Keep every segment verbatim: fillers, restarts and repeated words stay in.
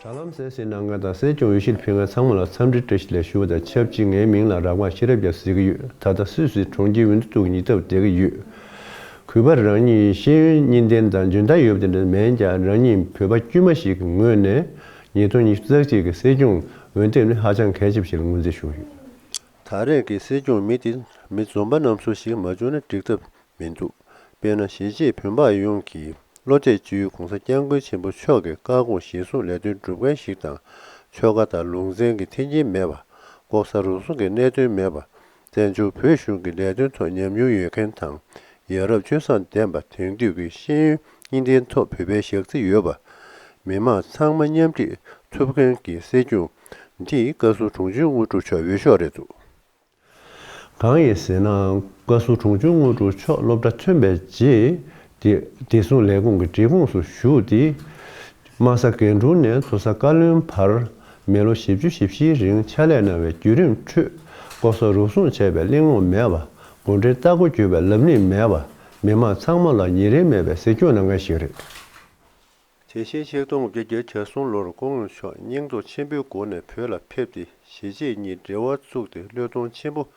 དྲ་ལམ་གསན་གཟིགས་གནང་མཁན་དང་གསན་སྐྱོང་འོས་གཞིར་ཕེབས་མཁན་ཚང་མ་ལ་འཚམས་འདྲི་བཀྲ་ཤིས་བདེ་ལེགས་ཞུ་བ་དང་ཆབས་ཅིག་ངའི་མིང་ལ་རག་མ་ཤེས་རབ་རྒྱལ་ཟེར་གྱི་ཡོད། ད་ལྟ་སུད་སི་གྲོང་ཁྱེར་ཝིན་ཐུ་ཏུག་ཉེ་འདབས་བསྡད་ཀྱི་ཡོད། གུས་པར་རང་ཉིད་ཤེས་ཡོན་གཉིས་ལྡན་དང་འཇོན་ཐང་ཡོད་པ་དེ་འདྲ་མིན་ཀྱང་རང་ཉིད་བོད་པ་དཀྱུས་མ་ཞིག་གི་ངོས་ནས་ཉིས་སྟོང་ཉི་ཤུ་རྩ་གཅིག་གི་སྲིད་སྐྱོང་འོས་འདེམས་ནི་ཧ་ཅང་གལ་ཆེ་བ་ཞིག་ལ་ངོས་འཛིན་ཞུ་གི་ཡོད། ད་རེས་ཀྱི་སྲིད་སྐྱོང་མི་དེ་མི་འཛོམས་པ་རྣམ་གསུམ་ཞིག་མ་བྱུང་ན་འགྲིག་ཐབས་མི་འདུག་དཔེར་ན་གཞིས་བྱེས་བོད་འབངས་ཡོངས་ཀྱིས་བློ་གཏད་བཅོལ་གོང་ས་སྐྱབས་མགོན་ཆེན་པོ་མཆོག་གི་བཀའ་དགོངས་གཞིར་བཟུང་ལས་དོན་སྒྲུབ་མཁན་ཞིག་དང་། ཆོལ་ཁ་དང་ལུང་ཚན་གྱི་འཐེན་འཁྱེར་མེད་པ། ལྐོག་ཟ་རུལ་སུངས་ཀྱི་གནད་དོན་མེད་པ། བཙན་བྱོལ་བོད་གཞུང་གི་ལས་དོན་ཐོག་ཉམས་མྱོང་ཡོད་མཁན་དང་། ཡ་རབས་སྤྱོད་བཟང་ལྡན་པ། དེང་དུས་ཀྱི་ཤེས་ཡོན་གཉིས་ལྡན་ཐོག་བོད་པའི་ཞག་རྩི་ཡོད་པ། མི་མང་ཚང་མ་མཉམ་འདྲེས་ཐུབ་མཁན་གྱི་སྲིད་སྐྱོང་འདི་བཀའ་ཟུར་དྲུང་ཆེ་དངོས་གྲུབ་མཆོག་འོས་ཤོག་རེད་འདུག་གང་ཡིན་ཟེར་ན། བཀའ་ཟུར་དྲུང་ཆེ་དངོས་གྲུབ་མཆོག་སློབ་གྲྭ་ཐོན་པའི་རྗེས། དེ་བདེ་སྲུང་ལས་ཁུངས་ཀྱི་འབྲེལ་ཁོངས་སུ་ཞུགས་ཏེ། དམག་ས་སྒང་དྲུག་ནས་མཚོ་ས་བཀའ་བློན་བར་མི་ལོ་བཞི་བཅུ་ཞེ་བཞིའི་རིང་ཕྱག་ལས་གནང་བའི་བརྒྱུད་རིམ་ཁྲོད། ལྐོག་ཟ་རུལ་སུངས་བྱས་པའི་གླེང་སློང་མེད་པ། འགོ་ཁྲིད་ལྟག་སྒོ་བརྒྱུད་པའི་ལབ་གླེང་མེད་པ། མི་མང་ཚང་མ་ལ་ཉེ་རིང་མེད་པའི་གཟིགས་སྐྱོང་གནང་མཁན་ཞིག་རེད། དེ་བཞིན་ཆིག་སྟོང་དགུ་བརྒྱ་གྱ་གསུམ་ལོར་སྐུ་ངོ་མཆོག་སྙིང་སྟོབས་ཆེན་པོའི་སྒོ་ནས་བོད་ལ་ཕེབས་ཏེ་གཞིས་བྱེས་གཉིས་འབྲེལ་བ་བཙུགས་ཏེ་བློས་གཏོང་ཆེན་པོ་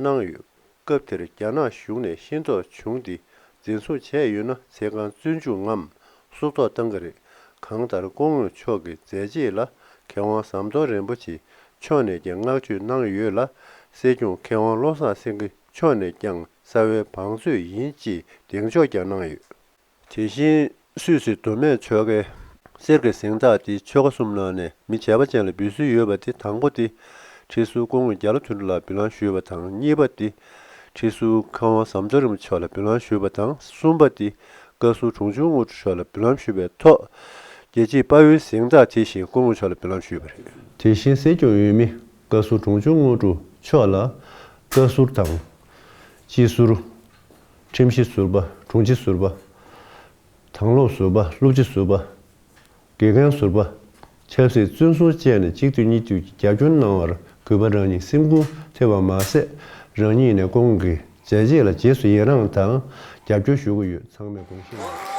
གནང་ཡོད། སྐབས་དེར་རྒྱ་ནག་གཞུང་ནས་ཤེས་རྟོགས་བྱུང་སྟེ་འཛིན་བཟུང་བྱས་ཡོད་ན་ཚེ་གང་བཙོན་འཇུག་ངམ་སྲོག་ཐོག་བཏང་གི་རེད། གང་ལྟར་སྐུ་ངོ་མཆོག་གི་མཛད་རྗེས་ལ་མཁས་དབང་ཟམ་གདོང་རིན་པོ་ཆེ་མཆོག་ནས་ཀྱང་བསྔགས་བརྗོད་གནང་ཡོད་ལ། སྲིད་སྐྱོང་མཁས་དབང་བློ་བཟང་སེང་གེ་མཆོག་ནས་ཀྱང་རྩ་བའི་བང་མཛོད་ཡིན་ཅེས་གདེང་འཇོག་ཀྱང་གནང་ཡོད། དེ་བཞིན་སུད་སི་མདོ་སྨད་ཆོལ་ཁའི་གསེར་གྱི་གཟེངས་རྟགས་དེ་ཆོལ་ཁ་གསུམ་ནང་ནས་མི་བྱས་པ་ཅན་ལ་འབུལ་སྲོལ་ཡོད་པ་དེ། དང་པོ་དེ་ཁྲི་ཟུར་སྐུ་ངོ་རྒྱ་ལོ་དོན་གྲུབ་ལགས་འབུལ་ལམ་ཞུས་པ་དང་། གཉིས་པ་དེ་ཁྲི་ཟུར་མཁས་དབང་ཟམ་གདོང་རིན་པོ་ཆེ་མཆོག་ལ་འབུལ་ལམ་ཞུས་པ་དང་། གསུམ་པ་དེ་བཀའ་ཟུར་དྲུང་ཆེ་དངོས་གྲུབ་མཆོག་ལ་འབུལ་ལམ་ཞུས་པའི་ཐོག་རྒྱལ་གཅེས་དཔའ་བོའི་གཟེངས་རྟགས་དེ་བཞིན་སྐུ་ངོ་མཆོག་ལ་འབུལ་ལམ་ཞུས་པ་རེད། དེ་བཞིན་སྲིད་སྐྱོང་འོས་མི་བཀའ་ཟུར་དྲུང་ཆེ་དངོས་གྲུབ་མཆོག་ལ་བཀའ་ཟུར་དང་། སྤྱི་ཟུར། ཁྲིམས་ཞིབ་ཟུར་པ། དྲུང་ཆེ་ཟུར་པ། དྭང་སློབ་ཟུར་པ། སློབ་སྤྱི་ཟུར་པ། དགེ་རྒན་ཟུར་པ། ཆབ་སྲིད་བཙོན་ཟུར་བཅས་ནས་གཅིག་སྡུད་གཉིས་སྡུད་ཀྱི་རྒྱབ་སྐྱོར་གནང་བར་གུས་པ་རང་ཉིད་སེམས་འགུལ་ཐེབས་པ་མ་ཟད། རང་ཉིད་ནས་ཁོང་གི་མཛད་རྗེས་ལ་རྗེས་སུ་ཡི་རངས་དང་རྒྱབ་སྐྱོར་ཞུ་གི་ཡོད། ཚང་མས་དགོངས་བཞེས་གནང་།